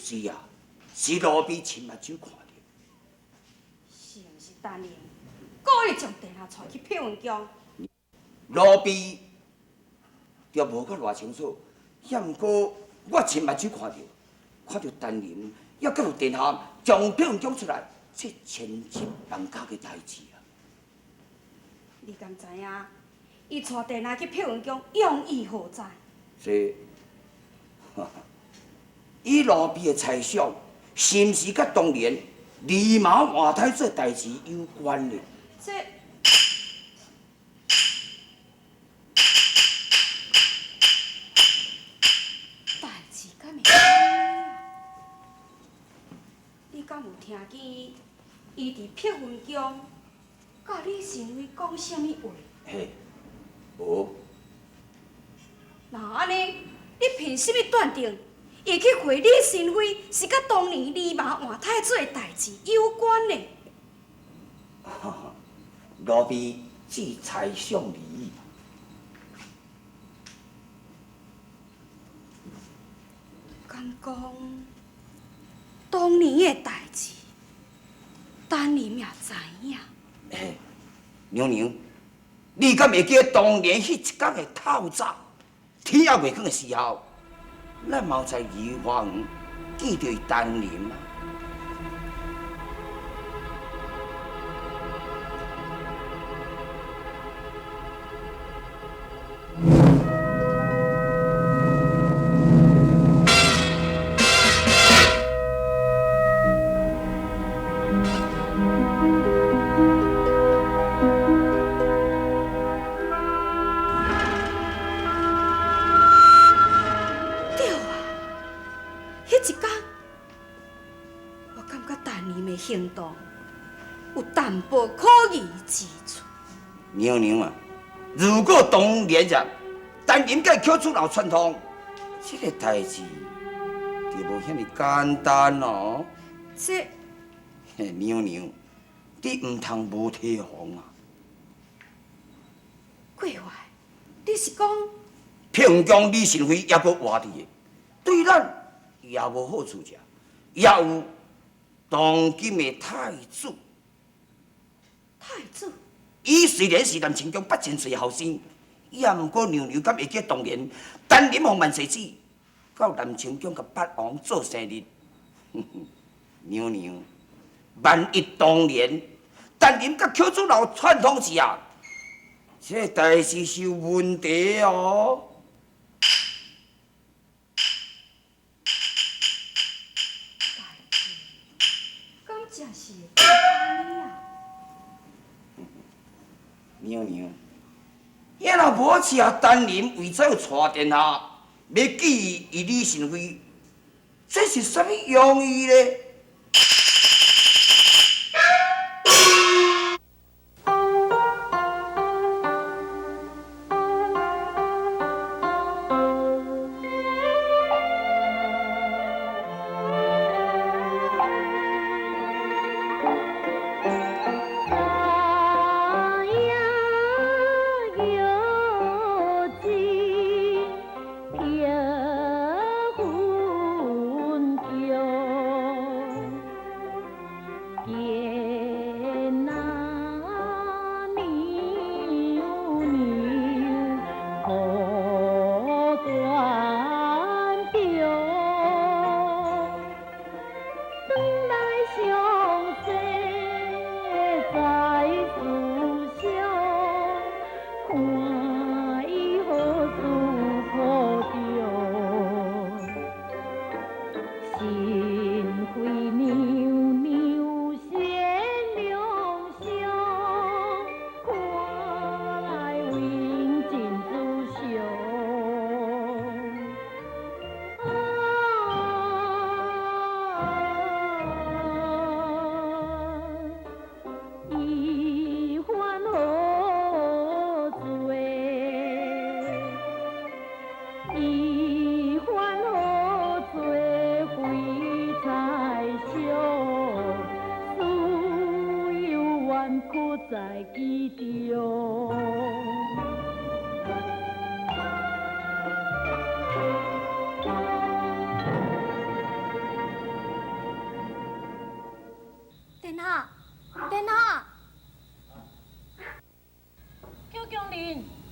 是啊，是奴婢親目睭看著。是毋是陳林故意將殿下帶去碧雲宮？奴婢著無閣偌清楚，也毋過我親目睭看著，看著陳林猶閣有殿下將碧雲宮出來，這千真萬確的代誌啊！你敢知影？伊帶殿下去碧雲宮用意何在？這，以奴婢的猜想，是毋是佮當年狸貓換太子的代誌有關呢？這代誌敢會按呢啊？你敢有聽見伊佇碧雲宮佮李神威講啥物話？嘿，無。若按呢，你憑啥物斷定伊去會李神威是佮當年狸貓換太子的代誌有關呢？奴婢只猜想而已。敢講當年的代誌，陳林也知影。嘿，娘娘，你敢會記得當年彼一工的透早，天猶未光的時候，咱嘛有在御花園見著伊陳林啊？對啊，彼一工，我感覺陳林的行動有淡薄可疑之處。娘娘啊，如果當年日陳林佮寇主老串通，這個代誌就無遐爾簡單哦。這，嘿，娘娘，你毋通無提防啊！過來，你是講？碧雲宮李神妃猶閣活佇个，對咱也無好處者，也有當今的太子。太子？伊雖然是南清宮八千歲後生，也毋過娘娘敢會記當年陳林予萬歲子到南清宮共八王做生日？娘娘，萬一當年陳林佮寇主老串通一下，這代誌是有問題哦。代誌，敢真是會按呢啊？娘娘，伊若無食陳林，為怎會帶殿下欲見伊李神妃？這是啥物用意咧？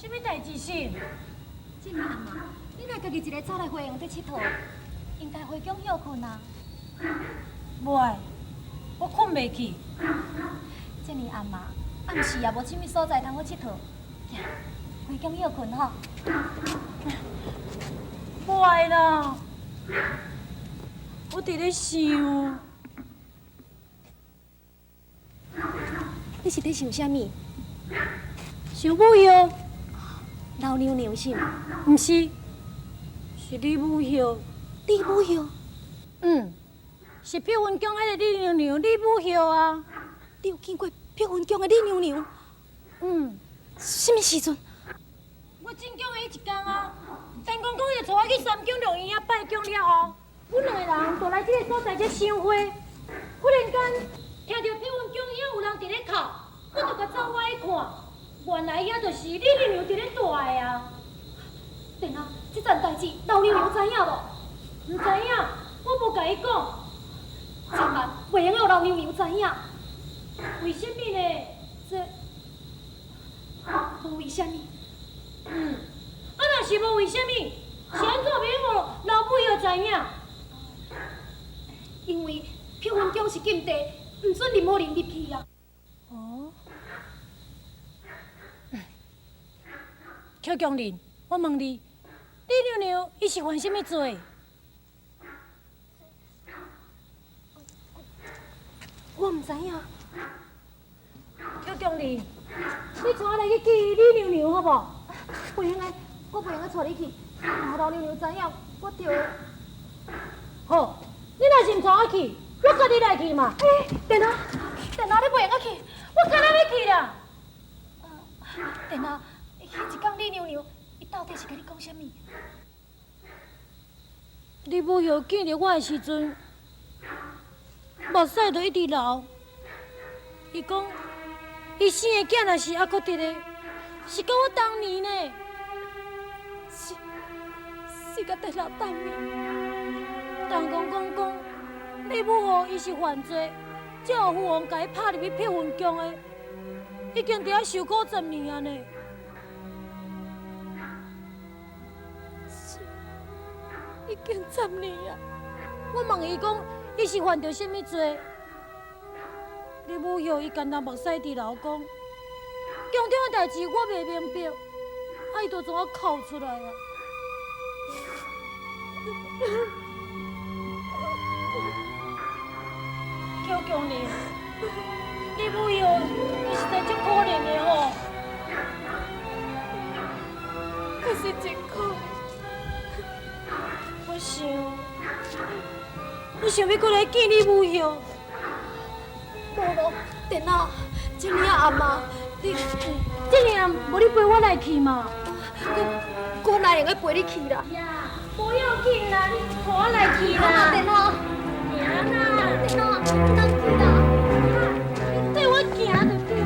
啥物代誌是？這爾暗啊，你若家己一个走來花園佇𨑨迌，應該回宮歇睏啊。袂，我睏袂去。這爾暗啊，暗時也無啥物所在通好𨑨迌，行，回宮歇睏吼。袂啦，我佇咧想。你是佇想啥物？想母后。老娘娘是毋？毋是，是李母后。李母后？嗯，是碧雲宮彼个李娘娘李母后啊。你有見過碧雲宮的李娘娘？嗯。啥物時陣？我進宮的彼一工啊，陳公公就帶我去三宮六院遐拜宮了後，阮兩个人就來這個所在這賞花，忽然間聽著碧雲宮遐有人佇咧哭，我就共走歪看，原來遐就是李娘娘佇咧蹛的啊。電啊，這層代誌老娘娘知影無？毋知影，我無共伊講。千萬袂用予老娘娘知影。為啥物呢？這無為啥物。嗯，啊，若是無為啥物，是按怎袂予老母后知影？因為碧雲宮是禁地，毋准任何人入去啊。哦。邱強林，我問你，李娘娘伊是犯啥物罪？我毋知影。邱強林，你帶我來去見李娘娘好無？袂用的，我袂用得帶你去，若老娘娘知影，我就會。好，你若是毋帶我去，我家己來去嘛。欸，電啊，電啊，你袂用得去，我敢若欲去啦。電啊，彼一工李娘娘，伊到底是共你講啥物？李母后見著我的時陣，目屎就一直流。伊講，伊生的囝若是猶閣佇咧，是佮我同年呢。是，是佮電啊同年。陳公公講，李母后伊是犯罪，才予父王共伊拍入去碧雲宮的，已經佇遐受苦十年啊呢。是，已經十年啊。我問伊講，伊是犯著啥物罪？李母后伊干焦目屎直流，講，宮中的代誌我袂明白，啊，伊就怎啊哭出來啊？邱強林，李母后伊實在足可憐的吼，可是真可憐。我想，我想欲閣來見李母后。無咯，電啊，這爾暗啊，你這爾暗，無你陪我來去嘛？我哪會用得陪你去啦？呀，無要緊啦，你帶我來去啦。電啊，行啦，電啊，毋通去啦。你綴我行就對啦。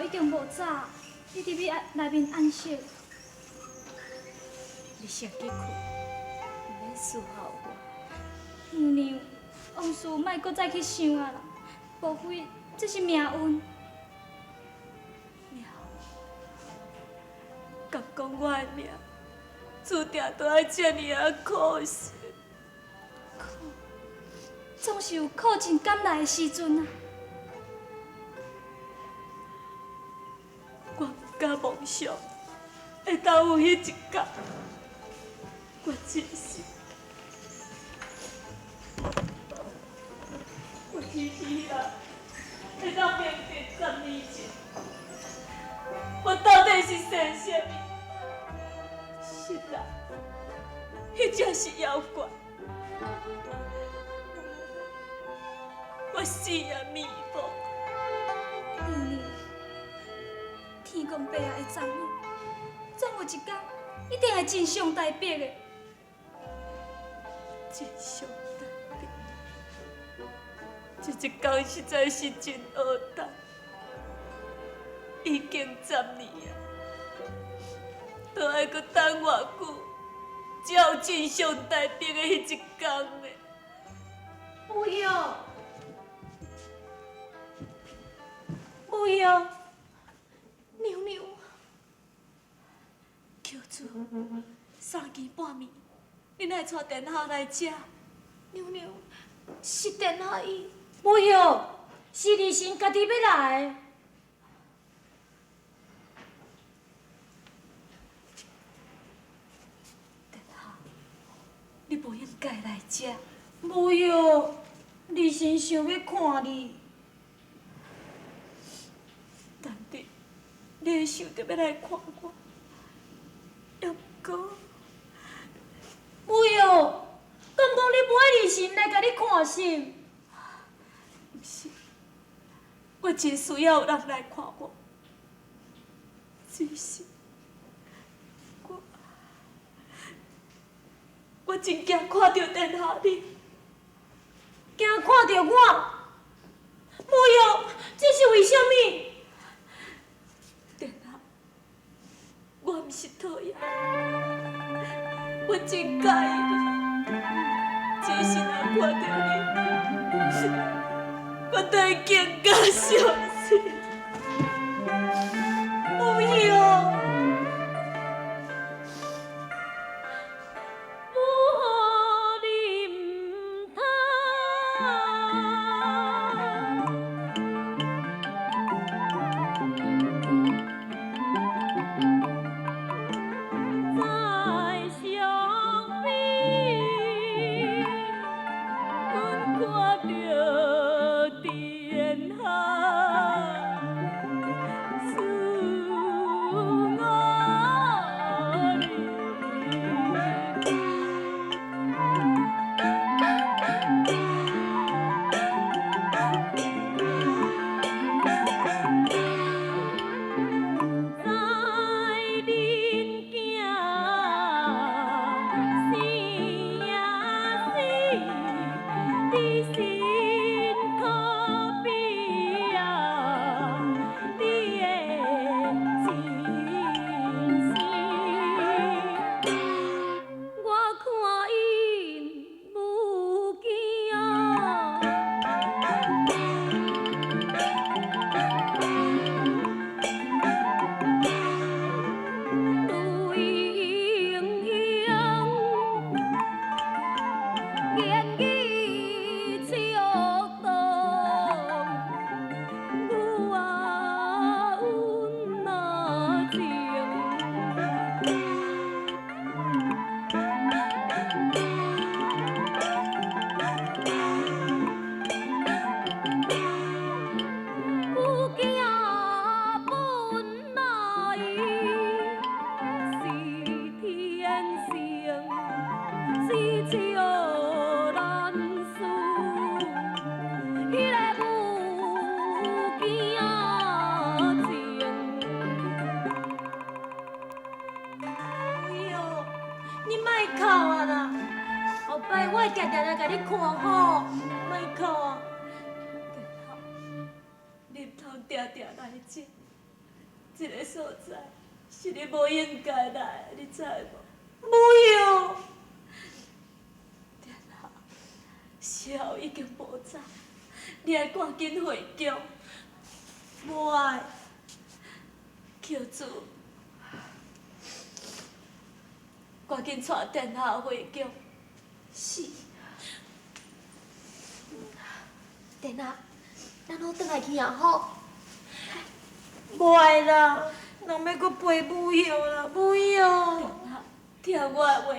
已經無早，你佇欲內面按息。你先去睏，毋免伺候我。娘娘，往事莫閣再去想啊啦，無非這是命運。命運？敢講我的命，注定都愛這爾仔苦是？苦，總是有苦盡甘來的時陣啊！我毋敢妄想會當有彼一天，我只是，我只希望會當明白10年前，我到底是生啥物？是人，彼才是妖怪。我死也迷茫。娘娘，天公伯仔會知影，總有一天一定會真相大白的。真相大白，這一天實在是真僫等，已經10年啊，都愛閣等偌久，才有真相大白的彼一天呢？母后，母后，娘娘，求主，三更半暝，你哪会带殿下来遮？娘娘，是殿下伊。母后，是二神家己欲來。殿下，你無應該來遮。母后，二神想欲看你。難得你會想著欲來看我，猶毋過，母后，敢講你無愛二神來共你看診？毋是，我真需要有人來看我，只是我真驚看著殿下你，驚看著我？母后，這是為啥物？殿下，我毋是討厭，我真佮意你，只是若看著你，我就會更加傷心。母后。你毋通定定來遮，這个所在是你無應該來的，你知無？母后，殿下，時候已經無早，你愛趕緊回宮。無愛，求主，趕緊帶殿下回宮。是。殿下，咱好轉來去啊吼。無愛啦，人欲閣陪母后啦，母后。殿下，聽我的話，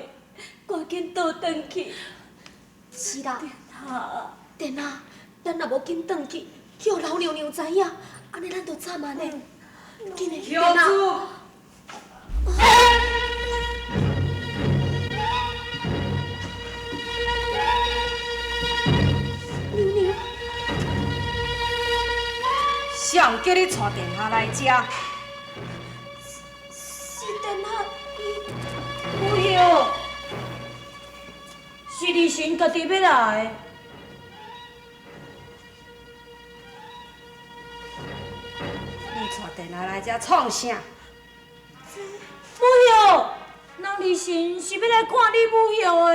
趕緊倒轉去。是啦。殿下，殿下，咱若無緊轉去，去予老娘娘知影，按呢咱就慘啊呢。緊的，殿下。娘娘，谁叫你带殿下来遮？是殿下伊。母后，是二神家己欲来的。你带殿下来遮创啥？母后，人二神是欲来看你母后的。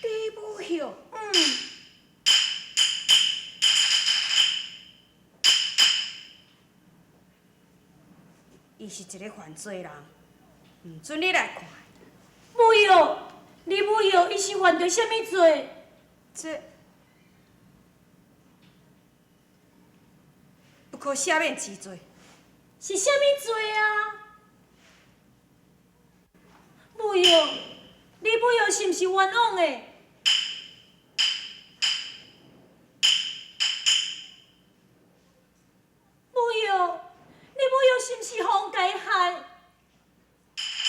你母后？嗯。伊是一个犯罪人，毋准你来看。母后，你母后伊是犯著啥物罪？这不可赦免之罪。是啥物罪啊？母后，你母后是毋是冤枉的？母后，你母后是毋是予人共害？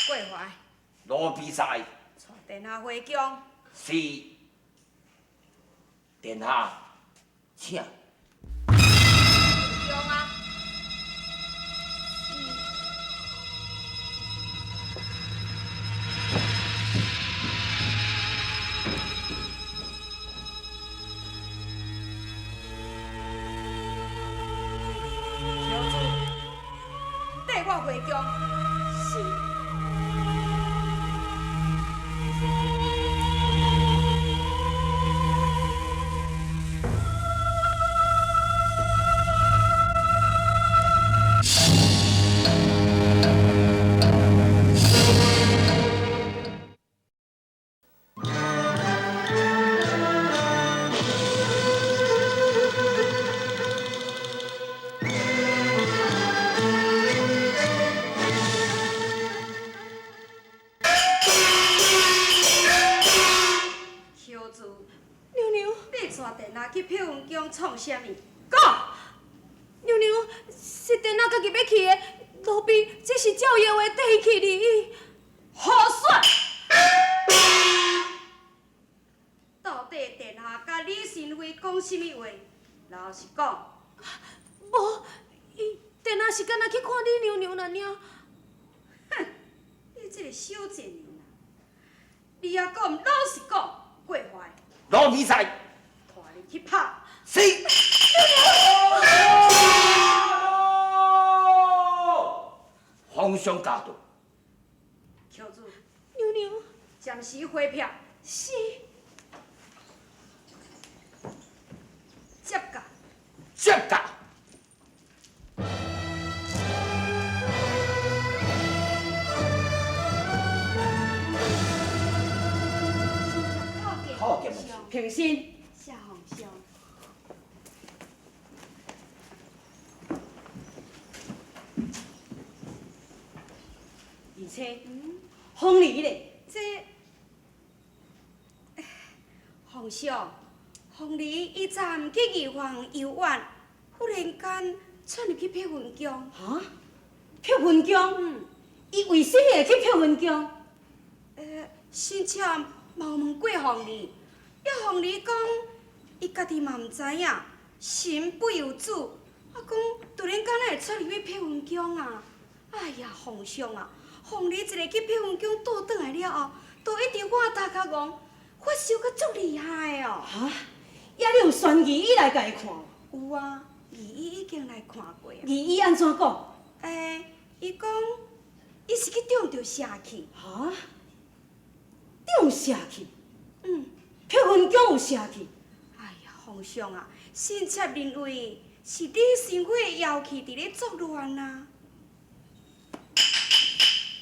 过怀，奴婢在。带殿下回宫。是。殿下，请。回宫啊！小主，缀我回宫。是。求主，娘娘，你带殿下去碧云宫创啥物？讲。娘娘，是殿下家己欲去的，奴婢只是照伊的话缀伊去而已。胡说！到底殿下佮李神妃讲啥物话？老实讲。无，伊殿下是干焦去看李娘娘尔尔。哼，你这个小贱人啊！你犹阁毋老实讲，过怀。奴婢在。带你去拍。是。皇上驾到。求主。娘娘。暂时回避。是。接驾。接驾。好，平身。谢皇上。而且，凤梨咧，这皇上，凤梨伊昨暗去御房游玩，忽然间窜入去碧云宫。哈？碧云宫？嗯。伊为啥物会去碧云宫？臣妾嘛有问过凤梨，了凤梨讲，伊家己嘛毋知影，神不由主，啊讲突然间哪会窜入去碧云宫啊？哎呀，皇上啊！凤梨一个去碧云宫倒转来了后，都一直我头壳戆，发烧阁足厉害哦。哈？抑你有宣仪以来共伊看？有啊，御醫已經來看過啊。御醫按怎講？欸，伊講伊是去中著邪氣。哈？中邪氣？嗯。碧雲宮有邪氣？哎呀，皇上啊，臣妾認為是李神妃的妖氣佇咧作亂啊。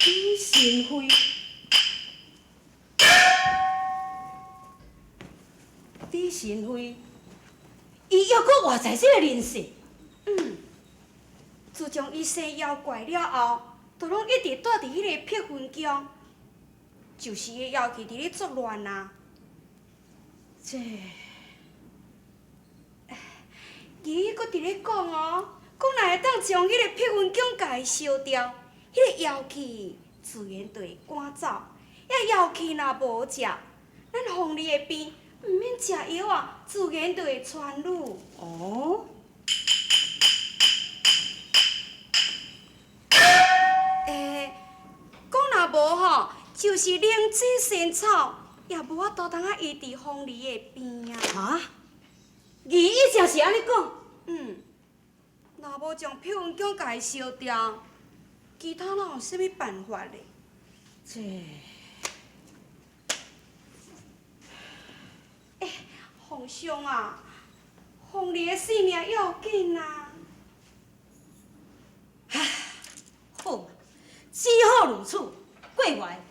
李神妃，李神妃，伊犹阁活在這个人世。嗯。自從伊生妖怪了後，就攏一直蹛佇彼个碧雲宮，就是伊的妖氣佇咧作亂啊。這，伊閣佇咧講哦，講若會當將彼个碧雲宮共伊燒掉，彼个妖氣自然就會趕走。遐妖氣若無食，咱鳳梨的病毋免食藥啊，自然就會痊愈。哦。欸，講若無吼，就是靈芝仙草也無法度通啊醫治鳳梨的病啊。哈？御醫真是按呢講？嗯。若無將碧雲宮共伊燒掉，其他哪有啥物辦法咧？這……欸，皇上啊，鳳梨的性命要緊啊！唉，好嘛，只好如此。過來，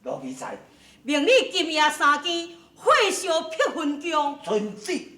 奴婢在。命你今夜三更火燒碧雲宮。遵旨。